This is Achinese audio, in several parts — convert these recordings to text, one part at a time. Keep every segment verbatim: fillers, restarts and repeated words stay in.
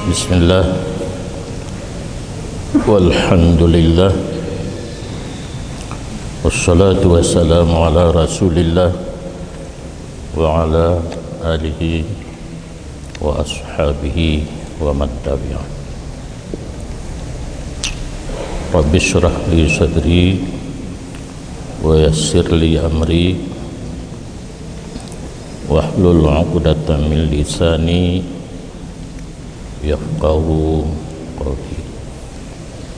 Bismillah. Walhamdulillah. Wassalatu wassalamu ala Rasulillah wa ala alihi wa ashabihi wa man tabi'ah. Rabbi shrah li sadri wa yassir li amri wahlul 'uqdatam min lisani yafqahu qawli.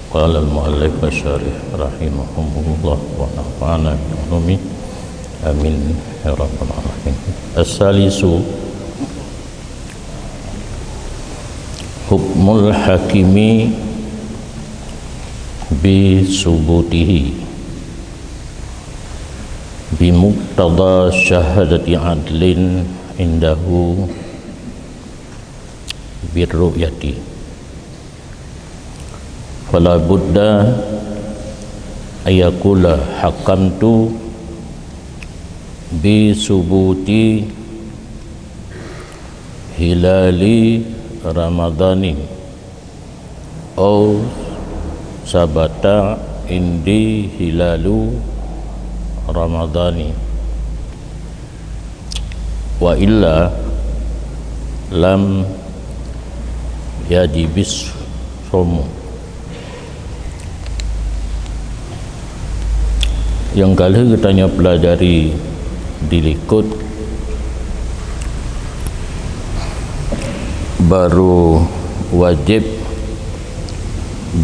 Qala al-mu'allif asy-syarih rahimahumullah wa nafa'ana bi ulumi. Amin ya rabbal alamin. As-salisu, hukmul hakimi bi subutihi bi muqtada syahadati adlin indahu bir ru'yati. Fala budda ayakula hakamtu bi subuti hilali Ramadhani au sabata indi hilalu Ramadhani, wa illa lam yajibis somu. Nyang ka lheueh geutanyoe peulajari di likot, barô wajéb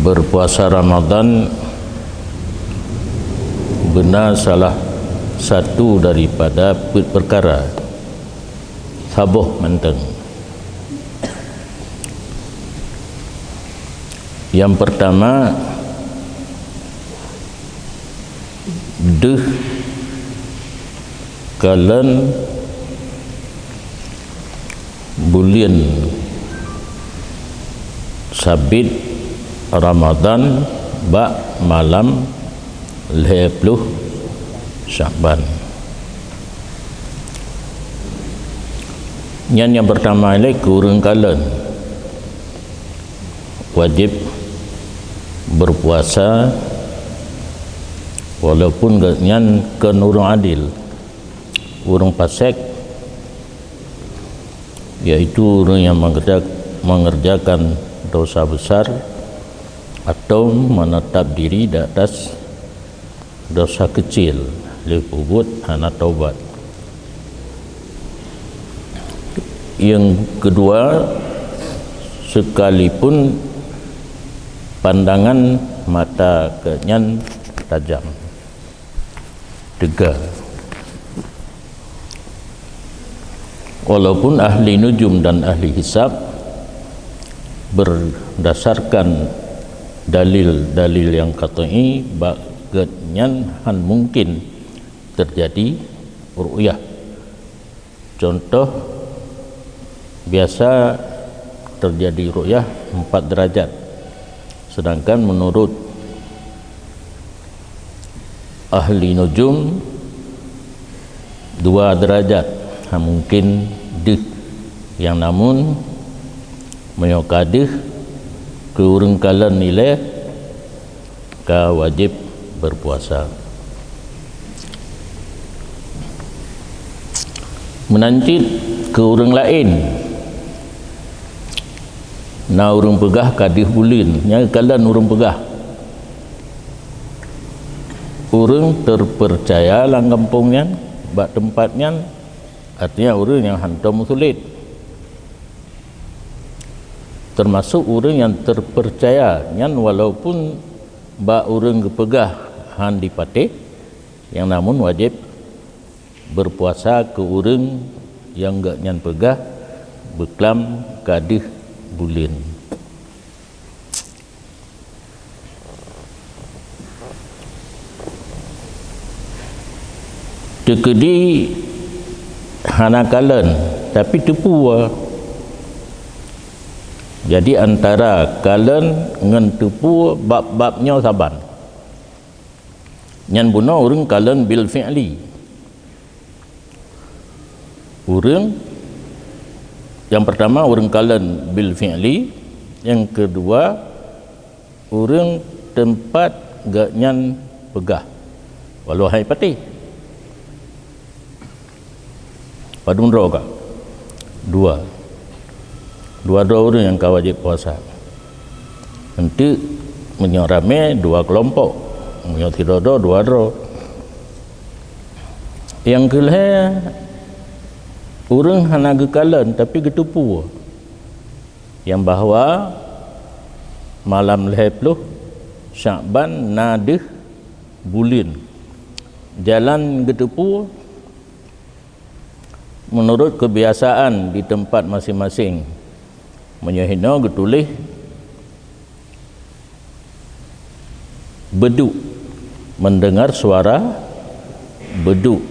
beupuasa Ramadhan beuna salah satu daripada peuet peukara, saboh mantong. Nyang peurtama, deuh kalon buleuen sabit Ramadhan bak malam lhée ploh Syakban. Nyan nyang peurtama ilée keu ureuëng kalon wajéb beupuasa, walaupun gobnyan kon ureuëng adil. Ureuëng fasek, yaitu ureuëng yang mengerja-, mengerjakan dosa besar atau menetap diri di atas dosa kecil, lheueh peubuet hana taubat. Yang kedua, sekalipun pandangan mata gobnyan tajam, teuga. Walaupun ahli nujum dan ahli hisab, berdasarkan dalil-dalil yang qat'i, bak gobnyan han mungkin terjadi ru'yah. Contoh, biasa terjadi ru'yah empat derajat, sedangkan menurut ahli nujum dua derajat, ha, mungkin deuh. Yang namun, meunyoe ka deuh keu ureuëng kalon ilée, ka wajéb beupuasa. Meunan cit keu ureuëng laén, na ureuëng peugah ka deuh buleuen, nyan kalon ureuëng peugah. Ureuëng terpercaya lam gampông nyan, bak teumpat nyan, artinya ureuëng nyang hantom meusulet. Termasuk ureuëng nyang terpercaya nyan, walaupun bak ureuëng geupeugah han dipatéh, nyang namun wajéb beupuasa keu ureuëng nyang gobnyan peugah beuklam ka deuh buleuen. Teukeudi hana kalon, tapi teupeu. Jadi, antara kalon ngon teupeu bab-bab nyoe saban. Nyan bunoe ureuëng kalon bil fi'li. Ureuëng, nyang peurtama, ureuëng kalon bil fi'li, Nyang keudua, ureuëng teumpat gobnyan peugah, walau hai patéh. Padum droe ka? Dua. Dua droe ureuëng nyang ka wajéb puasa. Eunteuk meunyoe ramé dua keulompok, meunyoe sidroe-droe dua droe. Nyang keulhée, ureuëng hana geukalon tapi geuteupue nyang bahwa malam lhée ploh Syakban na deuh buleuen. Jalan geuteupue meunurot keubiasaan di teumpat maséng-maséng. Meunyoe hinoe geutuléh beuduk, mendengar suara beuduk,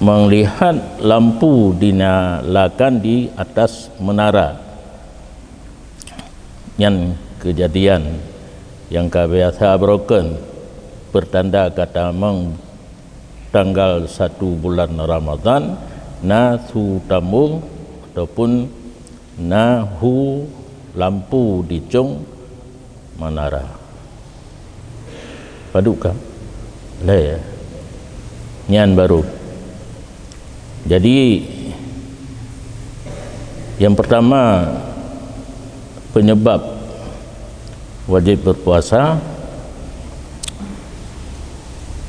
melihat lampu dinyalakan di atas menara. Nyan keujadian nyang ka biasa barokon, peurtanda katamong tanggal satu bulan Ramadhan na su tamong ataupun na hu lampu di cong manara. Padum ka? Lhée, ya? Nyan baru. Jadi, yang pertama, penyebab wajib berpuasa,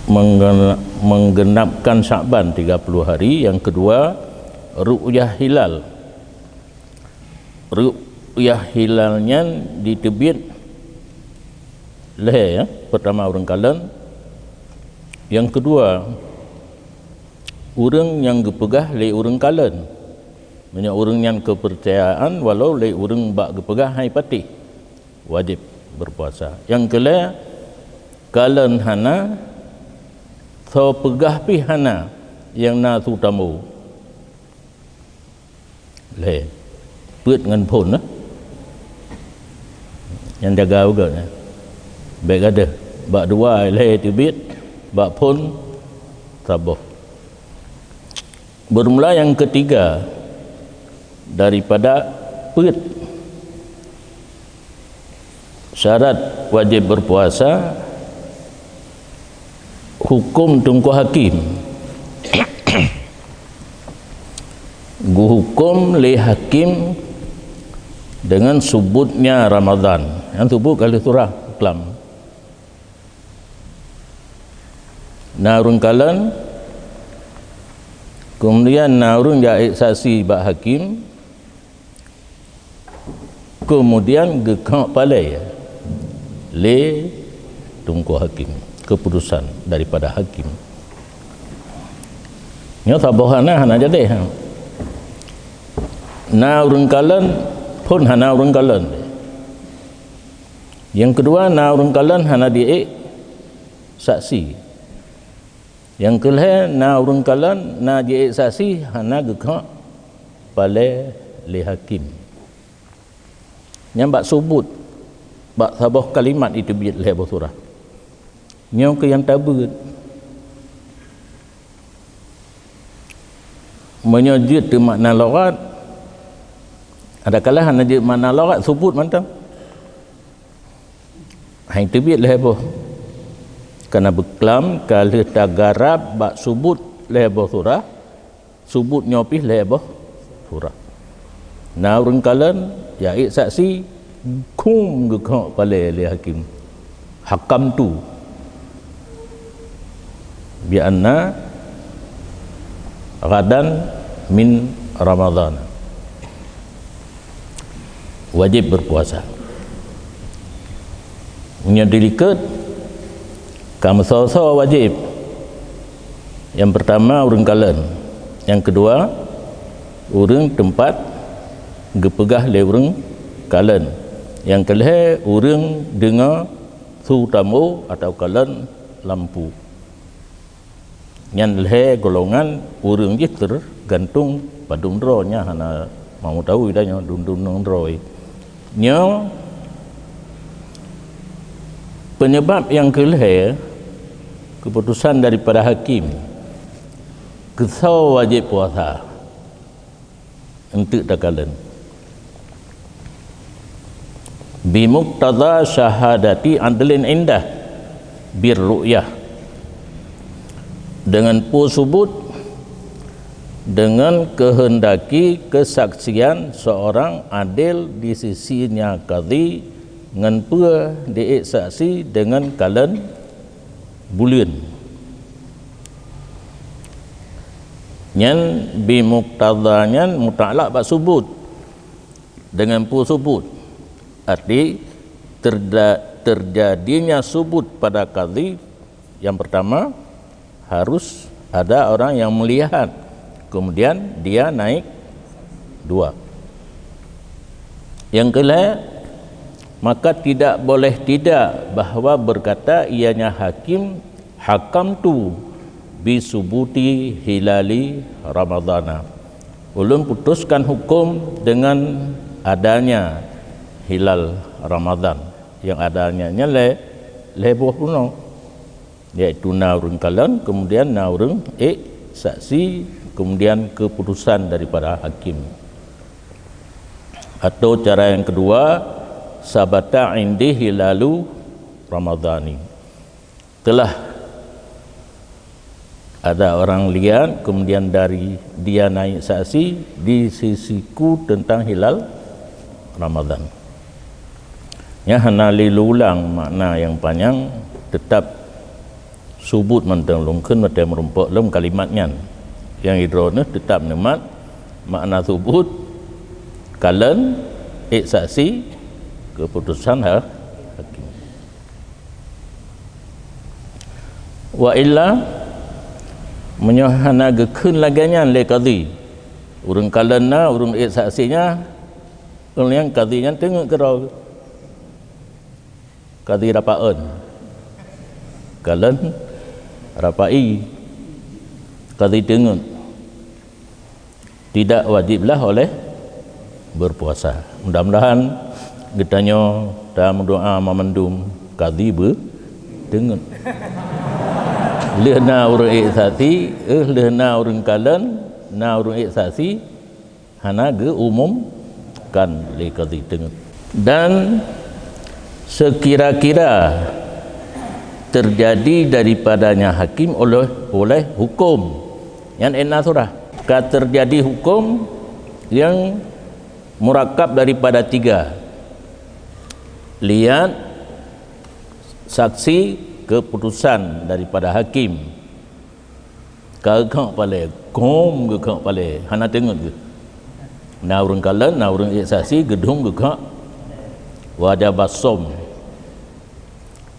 menggen-, menggenapkan Syakban tiga puluh hari. Yang kedua, ru'yah hilal. Ru'yah hilal nyan diteubiet lhée, ya, pertama ureuëng kalon. Yang kedua, ureuëng nyang geupeugah lé ureuëng kalon. Meunyoe ureuëng nyan keupeurcayaan, walau lé ureuëng bak geupeugah hai patéh, wajéb berpuasa. Nyang keulhée, kalon hana, soe peugah pih hana, nyang na su tamong. Lhée, peuet ngon phon, nah. Nyang jaga beugét, nah. Bék gadôh. Bak dua lhée teubiet, bak phon saboh. Bermula yang ketiga daripada peuet syarat wajéb berpuasa, hukum teungku hakim. Geuhukum lé hakim dengan subutnya Ramadhan. Nyang subut ka lheueh surah klam. Na ureuëng kalon, kemudian na ureuëng jak ék saksi bak hakim, kemudian geukheun palée lé teungku hakim, keputusan daripada hakim. Nyoe saboh hana, hana jadi, ha. Na ureuëng kalon, phon hana ureuëng kalon. Yang kedua, na ureuëng kalon hana jiék saksi. Nyang keulhée, na ureuëng kalon na jiék saksi hana geukheun palée lé hakim. Nyan bak subut, bak saboh kalimat iteubiet lhée boh surah. Nyoe keuh nyang tabeuet. Meunyoe jeuet teumakna lughat, adakala hana jeuet makna lughat, subut mantong. Hai teubiet lhée boh. Kana beuklam ka lheueh tagarab bak subut lhée boh surah, subut nyoe pih lhée boh surah. Na ureuëng kalon, ya ék saksi, khum geukheun palée lé hakim. Hakamtu bi anna ghadan min Ramadhan. Wajéb berpuasa. Meunyoe dilikot, ka meusoe-soe wajéb. Nyang peurtama, ureuëng kalon. Nyang keudua, ureuëng teumpat geupeugah lé ureuëng kalon. Nyang keulhée, ureuëng deungoe su tamong atawa kalon lampu. Nyan lhée golongan ureuëng jih teugantung padum droe, nyan hana mau tahu dah nyoe dum-dum droe. Nyoe penyebab nyang keulhée, keputusan daripada hakim keusoe wajéb puasa. Eunteuk takalon. Bimuqtadha syahadati adlin indah birru'yah. Dengan peue subut, dengan kehendaki kesaksian seorang adil di sisinya kadhi, ngon peue diék saksi dengan kalon buleuen. Nyan bimuqtadha nyan muta'allaq bak subut. Dengan peue subut? Arti terda-, terjadinya subut pada kadhi yang pertama harus ada orang yang melihat, kemudian dia naik dua. Yang kelima, maka tidak boleh tidak bahwa berkata ianya hakim, "Hakamtu bisubuti hilali Ramadhana." Ulôn putuskan huköm dengan adanya hilal Ramadhan. Yang adanya nyan lhèe, lhèe boh bunoe, yaitu na ureuëng kalon, kemudian na ureuëng ék saksi, kemudian keputusan daripada hakim. Atau cara yang kedua, sabata indi hilalu Ramadhani. Telah ada orang lihat, kemudian dari dia naik saksi di sisiku tentang hilal Ramadhan. Nyan hana lé ulang makna nyang panyang, teutap subut mantong lôn kheun watée meurumpok lom kalimat nyan. Nyang idroe neuh teutap neumat makna subut, kalon, ék saksi, keputusan ha-, hakim. Wa illa, meunyoe hana geukheun lagée nyan lé kadhi, ureuëng kalon na, ureuëng ék saksi na, ureuëng nyang kadhi nyan teungeut keudroe. Kadhi rapaon, kalon rapai, kadhi teungeut. Tidak wajiblah oleh berpuasa. Mudah-mudahan geutanyoe tameudoa mamandum kadhi beuteungeut. Lheueh na ureuëng ék saksi, eh, lheueh na ureuëng kalon, na ureuëng ék saksi, hana geuumumkan lé kadhi teungeut. Dan sekira-kira terjadi daripadanya hakim oleh, oleh hukum. Nyan inna surah. Ka terjadi hukum yang murakab daripada tiga. Lihat, saksi, keputusan daripada hakim. Ka geukhok palée, gom geukhok palée, hana teungeut geuh. Na ureuëng kalon, na ureuëng ék saksi, geudong geukhok. Wajaba shaum.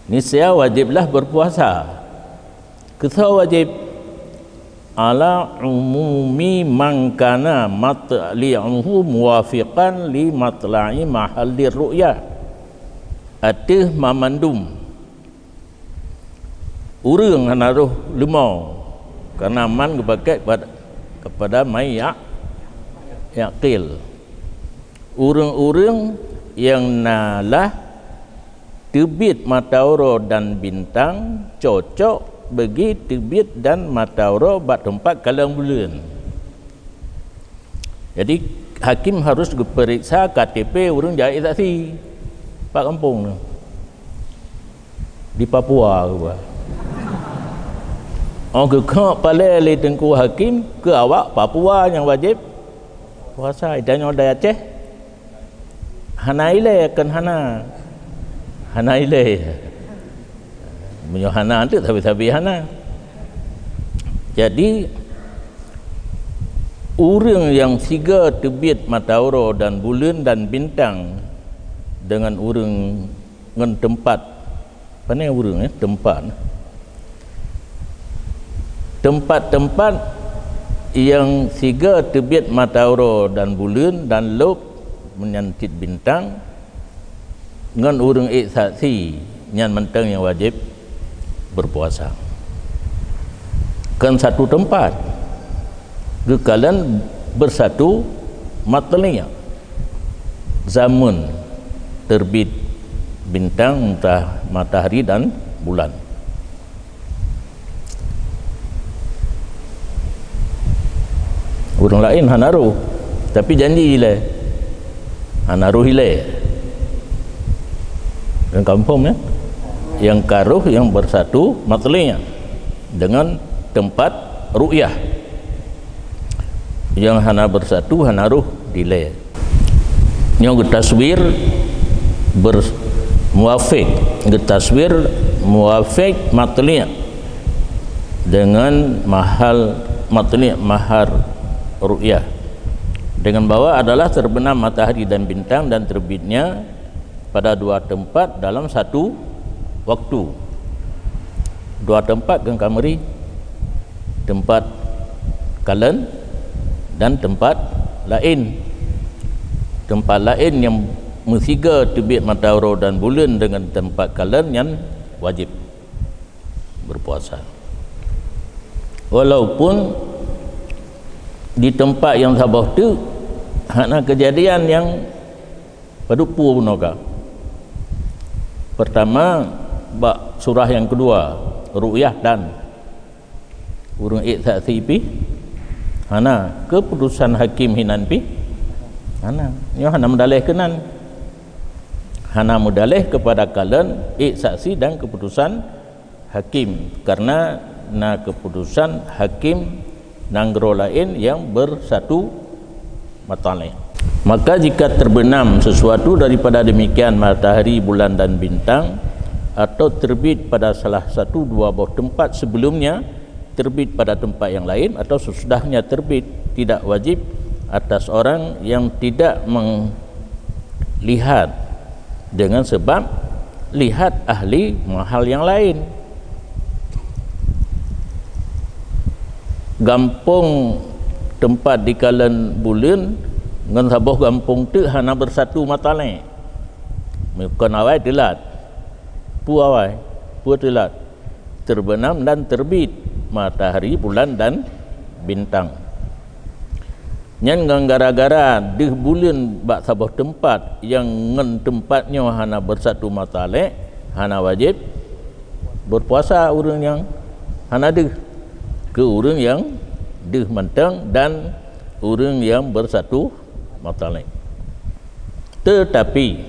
Niscaya wajiblah berpuasa. Keu soe wajib? Ala umumi man kana matli'uhu muwafiqan li matla'i mahallir ru'yah. Ateueh mamandum ureuëng hana roh leumo, karena man geupakai kepada, kepada mai yak-, yakil. Ureuëng-ureuëng nyang na lah teubiet mata uroe dan bintang cocok bagi teubiet dan mata uroe bak teumpat kalon buleuen. Jadi, hakim harus geupeuriksa K T P ureuëng jak ék saksi bak gampông nyoe. Di Papua, rupanya. Oh, geukhok palée lé Teungku Hakim keu awak Papua nyang wajéb puasa. Tanyoe dari Aceh, hana ilée kon hana. Hana ilée. Meunyoe hana, tu sabe-sabe hana. Jadi, ureuëng nyang sigoe teubiet mata uroe dan buleuen dan bintang deungon ureuëng ngon teumpat. Pane ureuëng, eh, teumpat. Teumpat-teumpat nyang sigoe teubiet mata uroe dan buleuen dan lôb meunyan cit bintang ngon ureuëng ék saksi, nyan mantong nyang wajéb berpuasa. Kon satu teumpat, geukalon beusatu matli'nya, zaman teubiet bintang, mata-, matahari dan bulan. Ureuëng laén hana roh, tapi janji ilée. Hana roh ilée. Nyang kampung, ya. Nyang ka roh nyang bersatu matli' dengan tempat ru'yah. Nyang hana bersatu, hana roh dilée. Nyoe geutaswir ber-, muwafiq, geutaswir muwafiq matli' dengan mahal matli', mahal ru'yah. Dengan bahwa adalah terbenam matahari dan bintang dan terbitnya pada dua tempat dalam satu waktu. Dua tempat nyang ka meuri, tempat kalon dan tempat laén. Tempat laén nyang meusigoe teubiet mata uroe dan buleuen dengan tempat kalon nyan wajéb berpuasa. Walaupun di tempat nyang saboh teuk hana keujadian nyang padub peue bunoe ka. Pertama, bak surah nyang keudua, ru'yah dan ureuëng ék saksi pih hana, keuputusan hakim hinan pih hana. Nyoe hana meudaleh keunan. Hana meudaleh keupada kalon, ék saksi dan keuputusan hakim, karena na keuputusan hakim nanggroe laén nyang bersatu matali'. Maka jika terbenam sesuatu daripada demikian matahari, bulan dan bintang, atau terbit pada salah satu dua boh tempat sebelumnya, terbit pada tempat yang lain atau sesudahnya terbit, tidak wajib atas orang yang tidak melihat dengan sebab lihat ahli mahal yang lain. Gampông teumpat dikalon buleuen ngon saboh gampông teuk hana beusatu matali'. Meukon awai teulat. Peue awai? Peue teulat? Terbenam dan terbit matahari, bulan dan bintang. Nyan ngon gara-gara deuh buleuen bak saboh teumpat nyang ngon teumpat nyoe hana beusatu matali', hana wajéb beureupuasa ureuëng nyang hana deuh, keu ureuëng nyang deuh mantong dan ureuëng nyang beusatu matali'. Teutapi,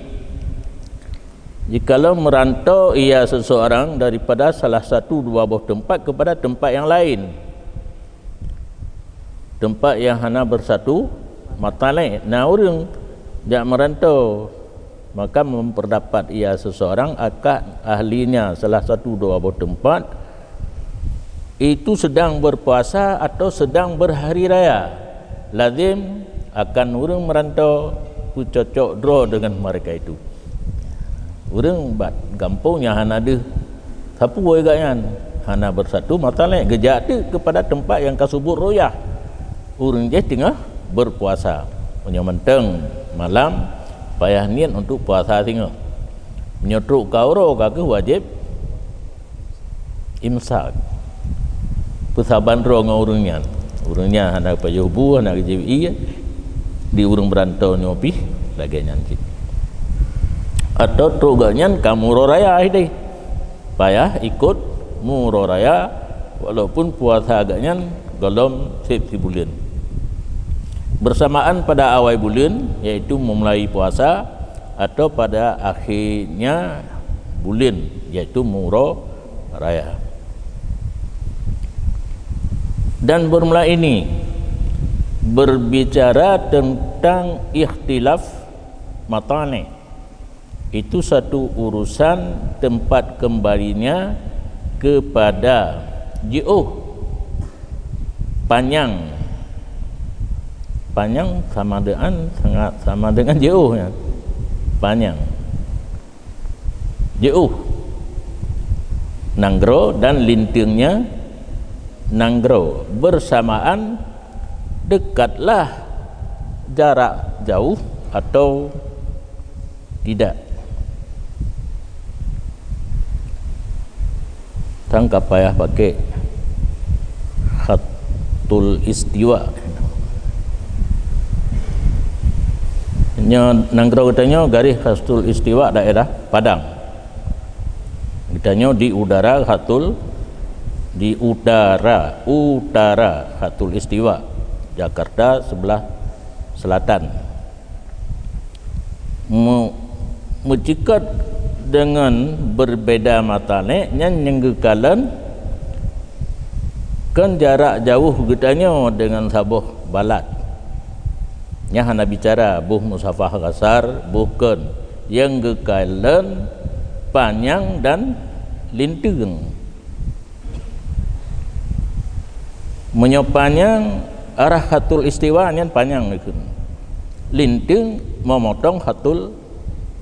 jikalau meuranto ia seseorang daripada salah satu dua boh teumpat keupada teumpat nyang laén, teumpat nyang hana beusatu matali', na ureuëng jak meuranto, maka meupeurdapat ia seseorang akan ahlinya salah satu dua boh teumpat, itu sedang berpuasa atau sedang berhari raya, lazim akan ureuëng meuranto peucocok droe deungon mereka itu. Ureuëng bak gampông nyang hana deuh, sapeue gobnyan, hana beusatu matali', geujak teuk keupada teumpat nyang ka subut ru'yah. Ureuëng jih teungoh beureupuasa. Meunyoe mantong malam, payah niet untuk puasa singoh. Meunyoe trok ka uroe, ka kheueh wajéb imsak, peusaban droe ngon ureuëng nyan. Ureuëng nyan hana pajoh bu, hana geujép ié, di ureuëng meuranto nyoe pih lagée nyan cit. Atau trok gobnyan ka meuuroe raya hideh, payah ikot meuuroe raya, walaupun puasa gobnyan gohlom seb sibuleuen. Bersamaan pada awai buleuen, yaitu memulai puasa, atau pada akhirnya buleuen, yaitu meuuroe raya. Dan bermula ini berbicara tentang ikhtilaf matali'. Itu satu urusan tempat kembalinya kepada jiôh panyang. Panyang sama dengan, sangat sama dengan jiôh, ya. Panyang. Jiôh nanggroe dan linteungnya nanggroe bersamaan, dekatlah jarak jauh atau tidak. Tan ka payah pakai khatul istiwa. Nyoe nanggroe geutanyoe garéh khatul istiwa daerah Padang. Geutanyoe di udara khatul, di udara, utara khatul istiwa, Jakarta sebelah selatan. Meu-, meuceukat Deungon beubeda matalek nyan nyang geukalon kon jarak jaweuh geutanyoe deungon saboh balat. Nyan hana bicara boh musafah kasar, boh kon, nyang geukalon panyang dan linteung. Meunyoe panyang arah khatul istiwa nyan panyang dikeue. Linteung meumotong khatul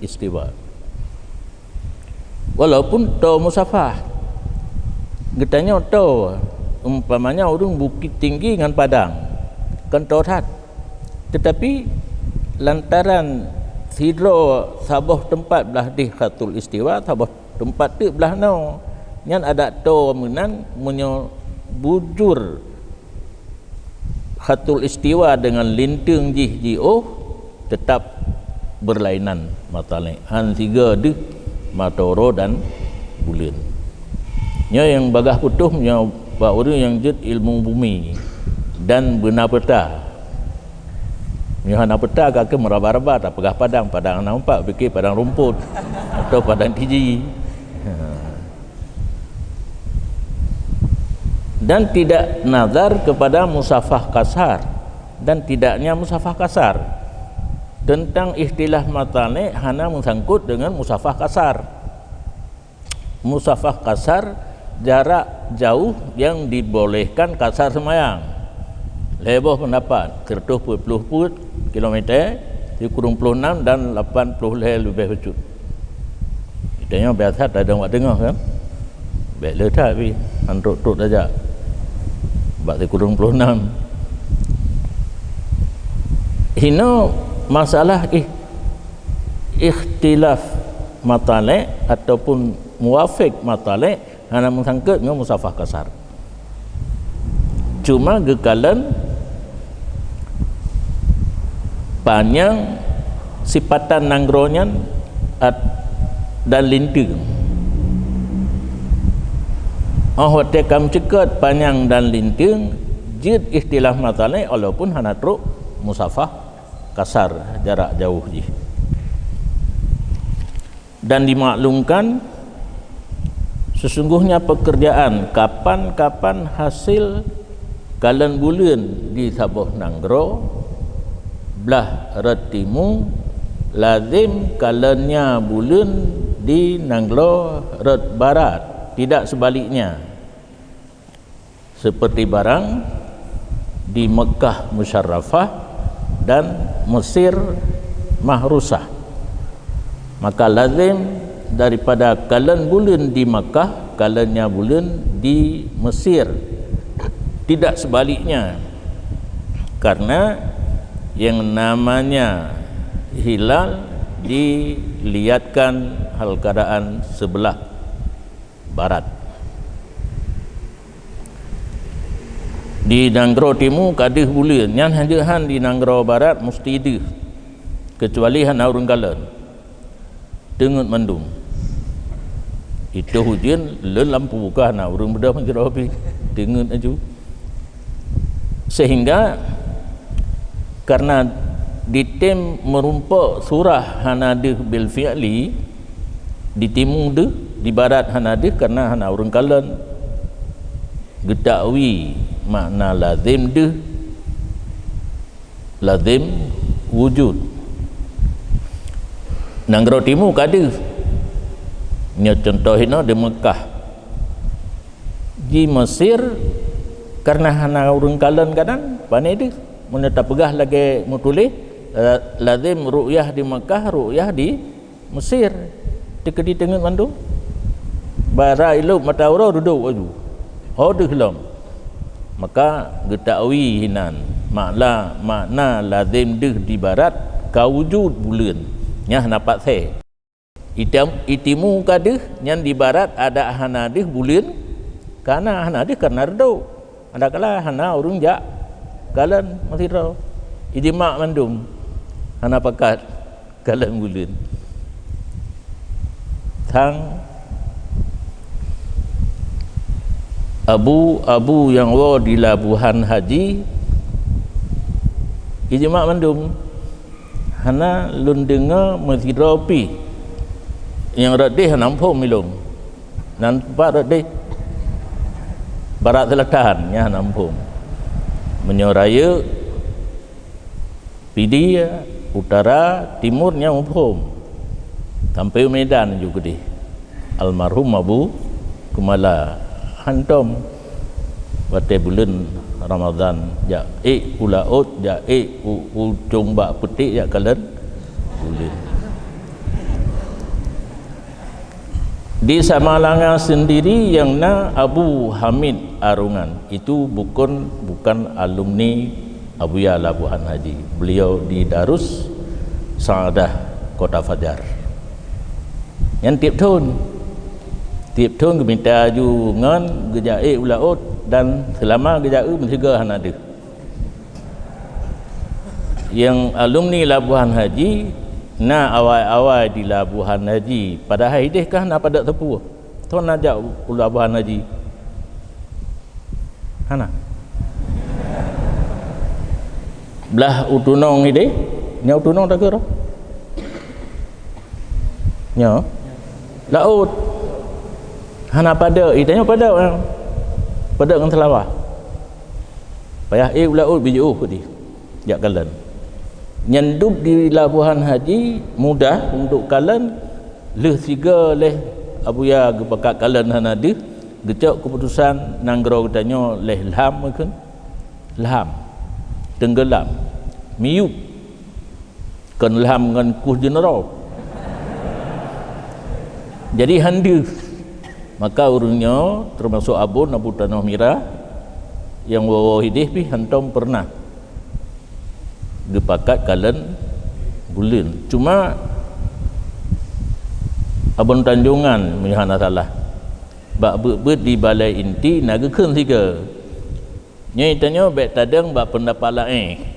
istiwa. Walaupun toe musafah, geutanyoe toe, umpamanya ureuëng Bukittinggi ngon Padang, kan toe that. Teutapi lantaran sidroe saboh teumpat blah deh khatul istiwa, saboh teumpat teuk blah noe, nyan adak toe meunan meunyoe bujur khatul istiwa deungon linteung jih jiôh, teutap beurlainan matalek. Han sigoe deuh mata uroe dan buleuen. Nyoe nyang bagaih putôh nyoe bak ureuëng nyang jeuet ilmu bumi dan beuna peta. Nyoe hana peta ka keuh meuraba-raba, tapeugah padang, padang hana umpat, pike padang rumput atau padang tiji. Ha. Dan tidak nazar kepada musafah kasar dan tidaknya musafah kasar. Tentang ikhtilaf matalek hana meusangkut dengan musafah kasar. Musafah kasar jarak jauh yang dibolehkan kasar seumayang. Lhée boh peundapat, seratus peuet ploh peuet kilometer, sikureueng ploh nam dan lapan ploh lhée leubeh bacut. Geutanyoe biasa tadong bak teungoh kan? Bék le that pih, han trok-trok tajak. Bak sikureueng ploh nam. Hino masalah ih-, ikhtilaf matalek ataupun muwafik matalek hana meusangkot ngon musafah kasar. Cuma geukalon panyang sipatan nanggroe nyan at-, dan linteung. Óh watée ka meucukot panyang dan linteung, jeuet ikhtilaf matalek walaupun hana trok musafah kasar jarak jauh jih. Dan dimaklumkan, sesungguhnya pekerjaan kapan-kapan hasil kalon buleuen di saboh nanggroe blah rot timu, lazem kalonnya buleuen di nanggroe rot barat, tidak sebaliknya. Seperti barang di Mekah Musyarrafah dan Mesir Mahrusah. Maka lazim daripada kalon buleuen di Mekah, kalonnya buleuen di Mesir. Tidak sebaliknya, karena yang namanya hilal dilihatkan hal keadaan sebelah barat. Di nanggroe timu ka deuh buleuen, nyan hanjeuet han di nanggroe barat musti deuh, keucuali hana ureuëng kalon. Teungeut mandum. Itôh ujeuen lôn lampu ka hana ureuëng beudôh meujroe pih. Teungeut aju. Sehingga karena ditem meurumpok surah hana deuh bil fi'li, di timu deuh, di barat hana deuh karena hana ureuëng kalon. Geutakwi makna lazim deuh, lazim wujud. Nanggroe timu ka deuh. Nyoe cuntoh inoe di Mekah. Di Mesir, karena hana ureuëng kalon kadang, pane deuh. Meunyoe tapeugah lagée meutuléh, la-, lazim ru'yah di Mekah, ru'yah di Mesir. Teukeudi teungeut mandum. Bara ilop mata uroe dudoe aju. Ho deuh lom. Maka geutakwi hinan, makna, makna lazim deuh di barat ka wujud buleuen. Nyan hana pat sée. Itam-, itimu ka deuh nyan di barat adak hana deuh buleuen, kana hana deuh karena reudôk. Adakala hana ureuëng jak kalon meusidroe. Ijma mandum hana pakat kalon buleuen. Sang abu-abu nyang woe di labuhan haji ijma mandum. Hana lôn deungoe meusidroe pih Nyang rot deh hana muphom ilong. Nan pat rot deh. Barat selatan, nyan hana muphom. Meunyoe rayeuk, Pidie, utara, timur, nyan muphom. Sampai Medan ju keudeh. Almarhum Abu Kumala. Hantom watée buleuen Ramadhan, jak ék u laôt, jak ék u, u cong bak peuték, jak kalon buleuen. Di Samalanga sendiri yang na Abu Hamid Arungan, itu bukan, bukan alumni Abuya Labuhan Haji. Beliau di Darus Saadah, Kota Fajar. Nyan tiep thon. Tiep thon geumita aju ngon geujak ék u laôt dan seulama geujak eu meusigoe hana deuh. Nyang alumni Labuhan Haji na awai-awai di Labuhan Haji, padahai ideh kah na padot sapeue. Thon na jak u Labuhan Haji. Hana. Blah u tunong ideh, nyoe u tunong tageurah. Nyoe. Laôt. Hana padot, itanyoe padot, eh. Padot ngon seulawah. Payah ék u laôt beujiôh keudeh. Jak kalon. Nyan dub di Labuhan Haji mudah untuk kalon, lheueh sigoe lé Abuya geupakat kalon hana deuh, geucok keuputosan nanggroe geutanyoe lé lham meukeun. Lham. Teunggeulam. Miyub. Kon lham ngon kueh jeuneurôh. Jadi hana deuh. Maka ureuëng nyoe teumasok Abon Abu Tanoh Mirah nyang woe-woe ideh pih hantom peureunah geupakat kalon buleuen. Cuma Abon Tanjongan meunyoe hana salah, bak beuet-beuet di balai inti na geukheun sigoe. Nyoe tanyoe bék tadong bak peundapat laén,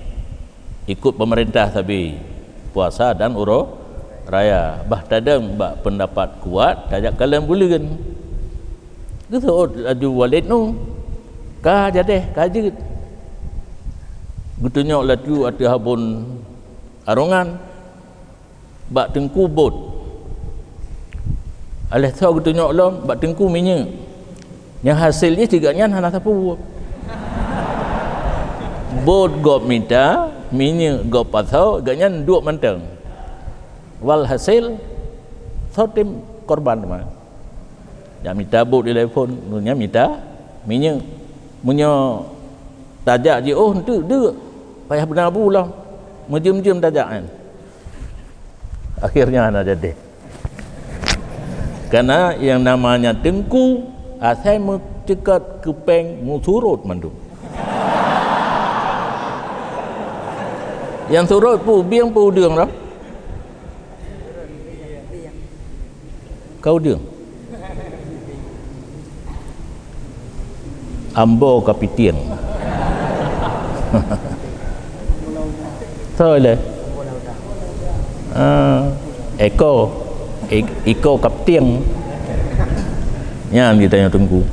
ikot peumeurintah sabe puasa dan uroe raya. Bah tadong bak peundapat kuat, tajak kalon buleuen. Geuseuôt laju Walid nu, ka jadeh, ka jeuet. Geutunyok laju ateueh Abon Arungan, bak teungku bot. Aléh tho geutunyok lom bak teungku minyeuk. Nyang hasé jih sigoe nyan hana sapeue. Bot gob mita, minyeuk gob pasoe, gobnyan duek mantong. Walhasil, tho tem korban teuma. Nyang mita bot ilée phon, nyan mita minyeuk. Meunyoe tajak jiôh, enteuk deuk, payah beuna bu lom. Meujeuem-jeuem tajak nyan. Akhirnya hana jadi. Karena yang namanya teungku, asai meuceukat keu péng meusurot mandum. Nyang surot peue, bieng peue udeueng roh? Ka udeueng. Ambo kapitieng. Soe lé? Ah, eko. Ik-, iko kapitieng. Nyan geutanyoe teungku.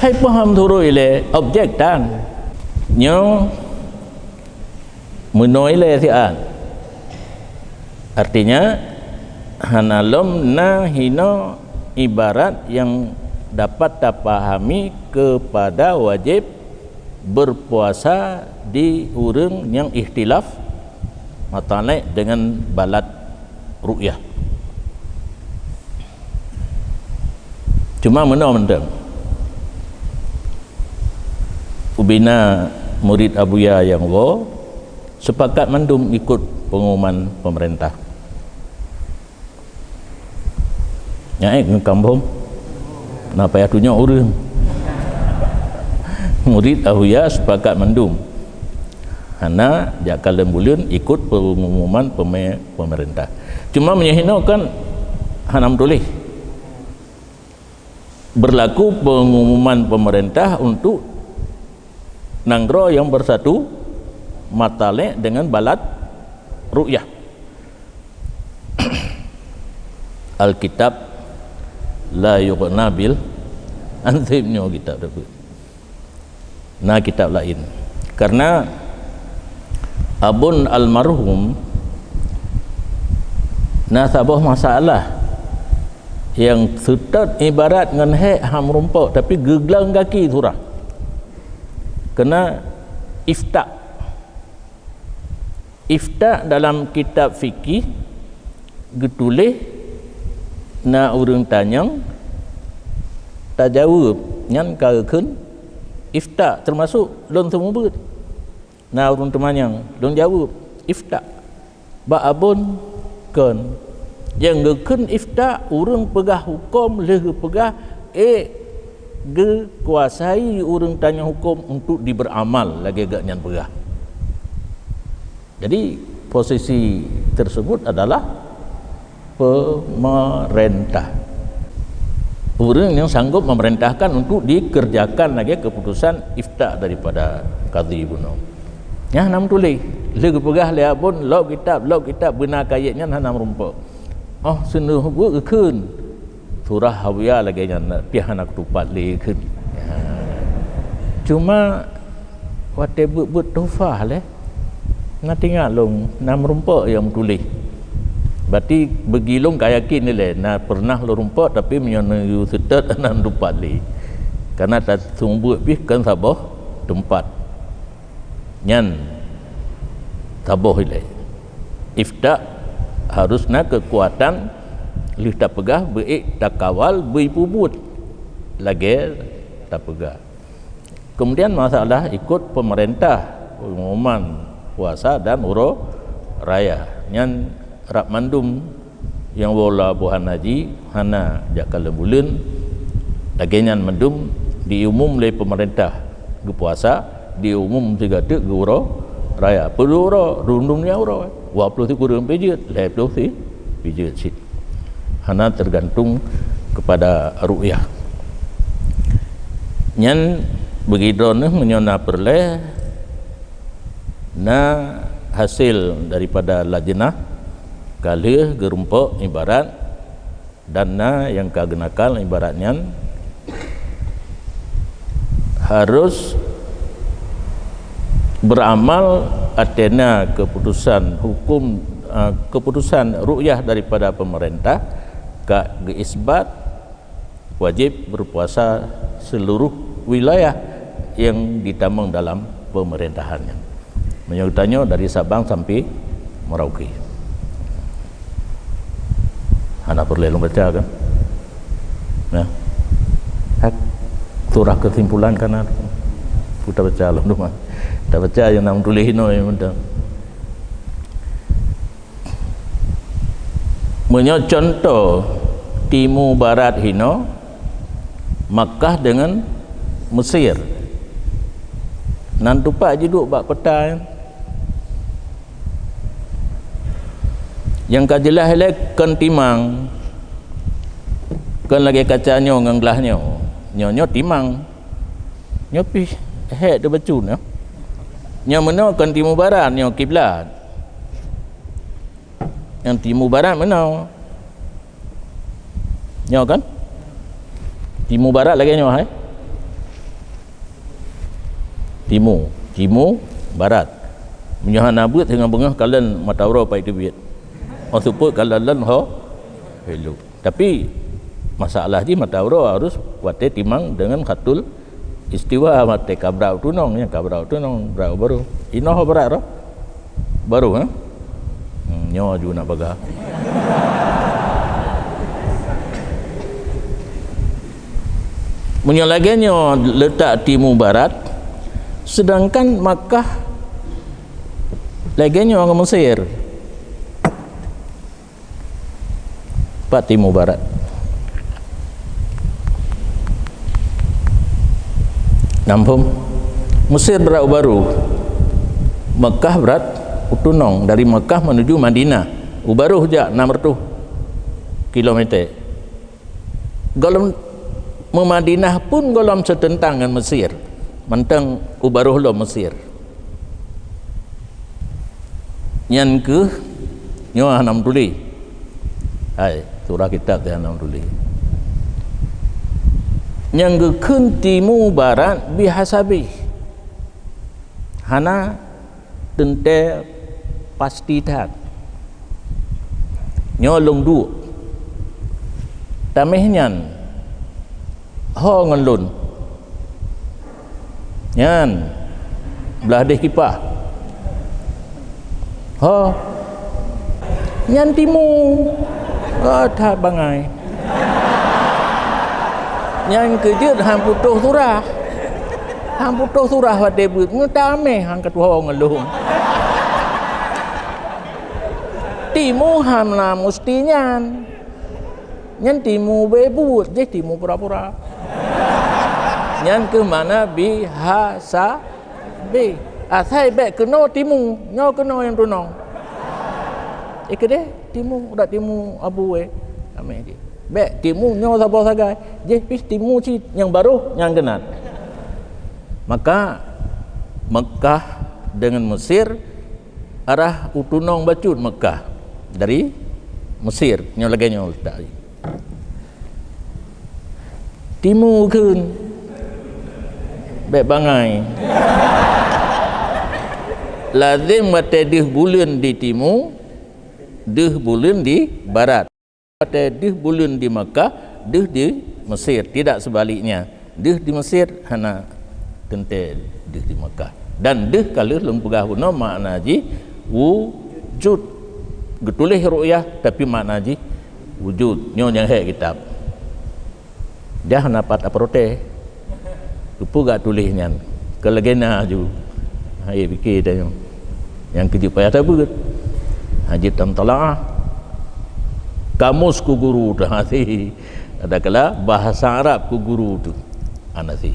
Hai paham surot ilée objek tan. Nyoe meunoe ilée siat. Artinya, hana lom na hinoe ibarat yang dapat tapahami kepada wajib berpuasa di ureuëng nyang ikhtilaf matalek dengan balat ru'yah. Cuma meunoe mantong. Ubena murit Abuya nyang woe, sepakat mandum ikot pengumuman pemerintah. Nyan ék ngon kambong. Na payah tunyok ureuëng. Murit Abuya sepakat mandum. Hana jak kalon buleuen ikot pengumuman peme-, pemerintah. Cuma meunyoe hinoe kan hana meutuléh. Berlaku pengumuman pemerintah untuk nanggroe nyang bersatu matalek dengan balat ru'yah. Alkitab la yughna bil anzim nyoe kitab tersebut. Na kitab laén. Karena Abon almarhum na saboh masalah Nyang seutôt ibarat ngon hék han meurumpok, tapi geugleueng gaki surah. Keunan ifta. Ifta dalam kitab fikih geutuléh, na ureuëng tanyong, tajaweueb, nyan ka geukheun ifta, teumasok lôn seumeubeuet. Na ureuëng teumanyong, lôn jaweueb, ifta. Bak abon kon. Nyang geukheun ifta, ureuëng peugah huköm lheueh geupeugah, ék geukuasai ureuëng tanyong huköm untuk diberamal lagée geuh nyan peugah. Jadi, posisi tersebut adalah pemerintah. Ureuëng nyang sanggup memerintahkan untuk dikerjakan lagée keputusan ifta daripada kadhi bunoe. Nyan hana meutuléh. Lheueh geupeugah lé abon, lok kitab, lok kitab, beuna kayée nyan hana meurumpok. Oh, seuneuk buet geukheun. Surah Hawiyah lagée nyan, pih hana kutupat lé geukheun. Ya. Cuma, watée beuet-beuet tuhfah lé, na teuingat lôn, na meurumpok nyang meutuléh. Berarti bagi lôn ka yakin ilée, na pernah lôn rumpok, tapi meunyoe neuyue seutôt hana tupat lé. Karena taseumeubeuet pih kon saboh teumpat. Nyan saboh ilée. Ifta harus na keukuatan lheueh tapeugah, beuék takawal, beuipubuet lagée tapeugah. Kemudian masalah ikut pemerintah, pengumuman puasa dan uroe raya. Nyan rab mandum nyang woe lam buhan haji hana jak kalon buleuen, lagée nyan mandum diumum lé pemerintah geupuasa, diumum sigoe teuk geu uroe raya. Peue uroe, rundum nyang uroe, dua puluh sikureueng pih jeuet, lhée ploh si pih jeuet cit. Hana tergantung kepada ru'yah. Nyan begitu neuh meunyoe na peureulée, na hasil daripada lajnah ka lheueh geurumpok ibarat, dan na nyang ka geunakal ibarat nyan harus beramal ateueh na keputusan hukum, eh, keputusan ru'yah daripada pemerintah ka geuisbat wajéb berpuasa seluruh wilayah nyang ditamong dalam pemerintahan nyan. Meunyoe geutanyoe dari Sabang sampai Merauke. Hana peureulée lôn baca kan? Nah. Hak surah kesimpulan kan ada. Tabaca lom duma. Tabaca nyang na meutuléh inoe nyang mantong. Meunyoe contoh timu barat hinoe, Makkah deungon Mesir. Nan tupat jiduek bak peta nyan. Nyang ka jeulaih ilée kon timang, kon lagée kaca nyoe ngon glah nyoe. Nyoe, nyoe timang. Nyoe pih hék teubacut nyoe. Nyoe meunoe kon timu barat, nyoe kiblat. Nyang timu barat meunoe. Nyoe kan? Timu barat lagée nyoe hai. Timu, timu barat. Meunyoe hana beuet singoh beungoh kalon mata uroe pai teubiet. Oh seupôt kalon lôn ho. Hello. Tapi masalah jih mata uroe harus watée timang deungon khatul istiwa, watée ka brat u tunong, nyan ka brat u tunong, brat u barô. Inoe ho brat roh? Barô, ha? Hmm, nyoe ju nak baga. Meunyoe lagée nyoe leutak timu barat, sedangkan Makkah lagée nyoe ngon Mesir. Pat timu barat. Nampung. Mesir brat u barô. Mekah brat u tunong, dari Mekah menuju Madinah. U barô jak enam ratus kilometer. Gohlom meumadinah pun gohlom seuteuntang ngon Mesir. Mantong u barô lom Mesir. Nyan kheueh nyoe hana meutuléh. Hai, surah kitab teuh hana meutuléh. Nyang geukheun timu barat bihasabih. Hana teuntée pasti that. Nyoe lôn duek. Tameh nyan ho ngon lôn. Nyan blah deh kipah. Ho. Nyan timu. Oh, that bangai. Nyan keujeuet han putôh surah. Han putôh surah watée beuet. Ngon tameh han ka tuho ngon lôn. Timu hana musti nyan. Nyan timu beuet, jih timu pura-pura. Nyan keuh makna bihasabe. Asai bék keunoe timu, nyoe keunoe nyang tunong. Eh, keudeh timu, dak timu abu, eh. Ameh jih. Bék timu nyoe saboh sagai. Jih pih timu cit nyang barôh nyang keunan. Maka Mekah dengan Mesir arah u tunong bacut Mekah dari Mesir. Nyoe lagée nyoe letak. Timu kheun. Bék bangai. Lazem watée deuh buleuen di timu, deuh buleuen di barat. Watée deuh buleuen di Mekah, deuh di Mesir. Tidak sebaliknya. Deuh di Mesir hana teuntée deuh di Mekah. Dan deuh ka lheueh lôn peugah bunoe makna jih wujud. Geutuléh ru'yah, tapi makna jih wujud. Nyoe nyang hék kitab. Dah na pat aprotes. Keupeue gak tuléh nyan? Keu lagée na ju. Hai pike tanyoe. Nyang keujeuet payah tabeuet. Hana jeuet tamtalaah. Kamus keu guru teuh hana si. Adakala bahasa Arab keu guru teuh hana si.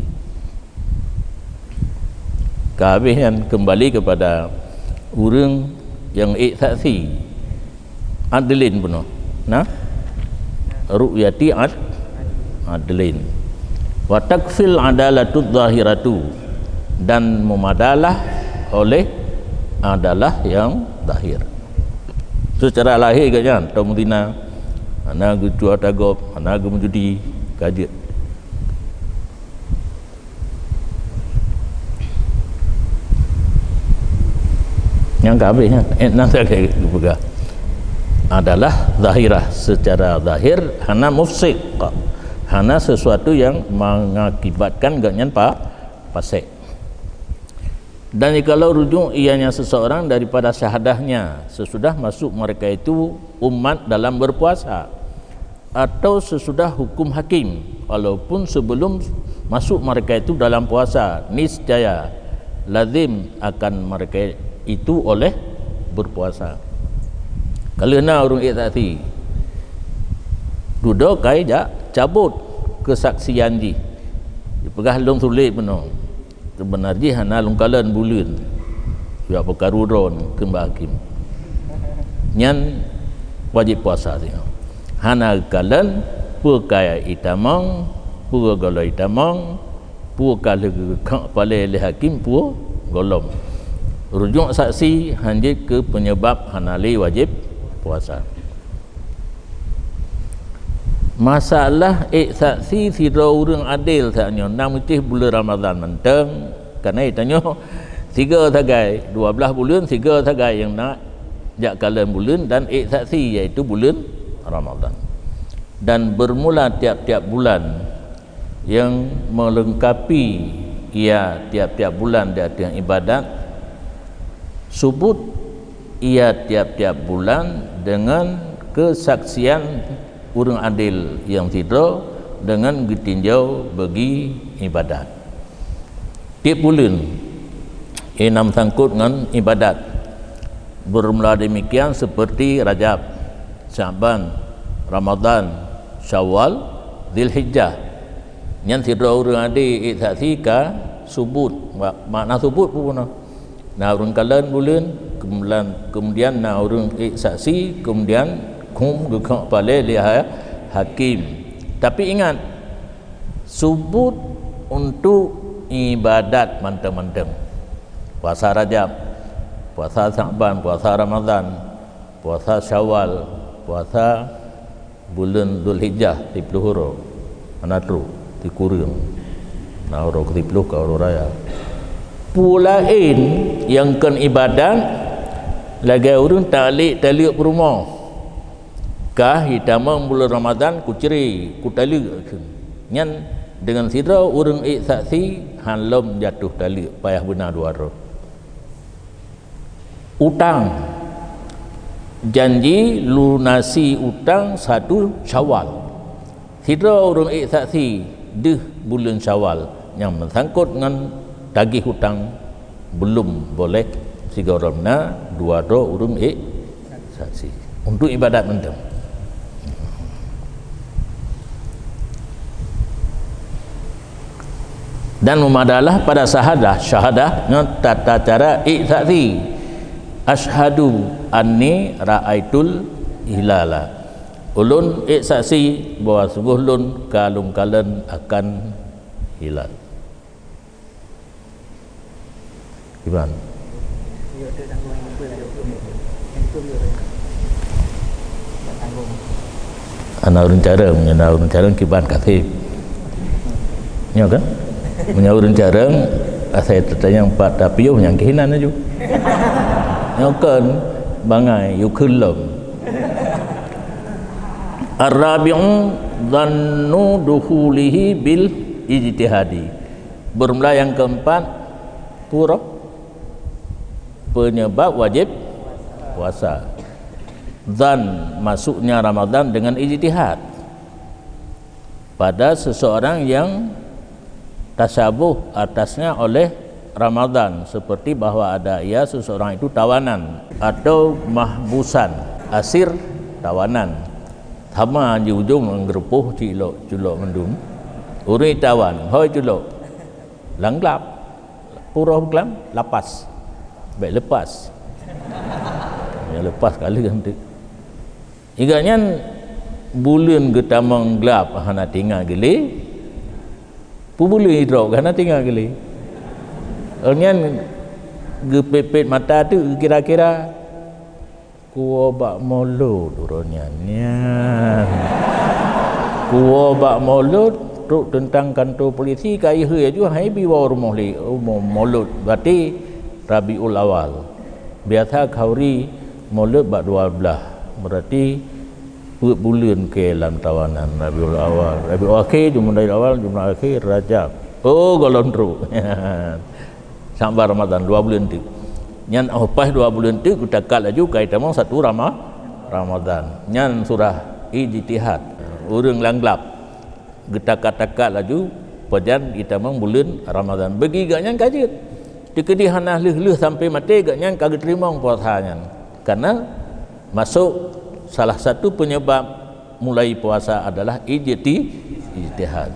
Ka habéh nyan keumbali keupada ureuëng nyang ék saksi. Adlin bunoe. Nah? Ru'yati ad-, adlin. Wa takfil adalatud zahiratu, dan memadalah oleh adalah yang zahir. Secara lahir geuhnyan, tau meuzina, hana geucue ata gob, hana geumeujudi, ka jeuet. Nyang ka habéh nyan, eh, nan sagai geupeugah adalah zahirah, secara zahir hana mufsiq, hana sesuatu yang mengakibatkan gobnyan pa-, pasék. Dan jikalau rujuk ianya seseorang daripada syahadahnya sesudah masuk mereka itu umat dalam berpuasa, atau sesudah hukum hakim, walaupun sebelum masuk mereka itu dalam puasa, niscaya lazim akan mereka itu oleh berpuasa. Ka lheueh na ureuëng ék saksi, dudoe kai jak cabot keusaksian jih. Jipeugah lôn sulet bunoe. Seubeuna jih hana lôn kalon buleuen. Sibawa peukaru droe keu bak hakim. Nyan wajéb puasa singoh. Hana kalon peue ka itamong, peue gohlom itamong, peue ka lheueh geukhok palée lé hakim, peue gohlom. Rujuk saksi hanjeuet keu peunyeubab hana lé wajéb puasa. Masalah ék saksi sidroe ureuëng adé saat nyoe na meucéh buleuen Ramadhan mantong, kareuna tanyoe sigoe sagai, dua blaih buleuen sigoe sagai nyang na jak kalon buleuen dan ék saksi, yaitu buleuen Ramadhan. Dan bermula tiap-tiap bulan yang melengkapi ia tiap-tiap bulan di ateueh ibadat, subut ia tiap-tiap bulan dengan kesaksian ureuëng adé nyang sidroe dengan geutinjau bagi ibadat. Tiep buleuen, inan sangkot ngon ibadat. Bermula demikian seperti Rajab, Sya'ban, Ramadhan, Syawal, Dzulhijjah. Nyan sidroe ureuëng adé ék saksi ka subut. Ma-, makna subut peue na? Na ureuëng kalon buleuen, kemudian, kemudian na ureuëng ék saksi, kemudian hukôm geukhok palée lé ha-, hakim. Tapi ingat, subut untuk ibadat mantong-mantong. Puasa Rajab, puasa Sya'ban, puasa Ramadhan, puasa Syawal, puasa buleuen Dzulhijjah siploh uroe, hana trok, sikureueng. Na uroe keusiploh ka uroe raya. Peue laén nyang kon ibadat, lagée ureuëng talek taleuek peurumoh. Ka hitamong buleuen Ramadhan kucre, kutaleuek kheun. Nyan deungon sidroe ureuëng ék saksi, hán lom jatoh taleuek, payah beuna dua droe. Utang, janji lunasi utang satu Syawal. Sidroe ureuëng ék saksi deuh buleuen Syawal nyang meusangkot ngon tagih utang, belum boleh sigoe droe na dua droe ureuëng ék saksi untuk ibadat mantong. Dan meumadalah pada syahadah, syahadah ngon tata cara ék saksi. Asyhadu anni ra'aitul hilala. Ulôn ék saksi bahwa sunggoh lôn ka lôn kalon akan hilal. Kiban? Ana ureuëng carông, ana ureuëng carông kiban kaseb. Nyo kan? Meunyoe ureuëng carông, asai tatanyong pat tapiôh nyang keuh inan laju. Nyo kon bangai, yue kheun lom. Ar-rabi'u dhannu dukhulihi bil ijtihadi. Bermula yang keempat, pura penyebab wajib puasa. Zan masuknya Ramadan dengan ijtihad pada seseorang yang tasyabuh atasnya oleh Ramadan, seperti bahwa ada ia seseorang itu tawanan atau mahbusan, asir, tawanan. Sama di ujong ngon geurupoh cilok, culok mandum. Ureuëng tawan, hôi culok. Lam glab. Pura buklam, lapas. Baik lepas. Ya lepas kali kan tu. Iga nyan buleuen geutamong glab hana tinga geulé. Pu buleuen idrop hana tinga geulé. Nyan geupet-pet mata tu kira-kira kuwoe bak mulod uroe nyan. Nyan. Kuwoe bak mulod trok teuntang kantor polisi ka ihé aju hai bi woe rumoh li, rumoh mulod. Berarti Rabiul Awal. Biasa khauri mulod bak dua belas. Berarti peuet buleuen keu lam tawanan Rabiul Awal. Rabiul Akhir, Jumadil Awal, Jumadil Akhir, Rajab. Oh, gohlom trok. Sampai Ramadan dua buleuen teuk. Nyan oh paih dua buleuen teuk geutakat laju kai tamong satu Rama-, Ramadan. Nyan surah ijtihad. Ureuëng lam glab geutakat-takat laju pajan itamong buleuen Ramadan. Bagi gak nyan ka jeuet. Teukeudi hana lheueh-lheueh sampai maté gak nyan ka geuteurimong puasa nyan. Karena masuk salah satu penyebab mulai puasa adalah ijti-, ijtihad.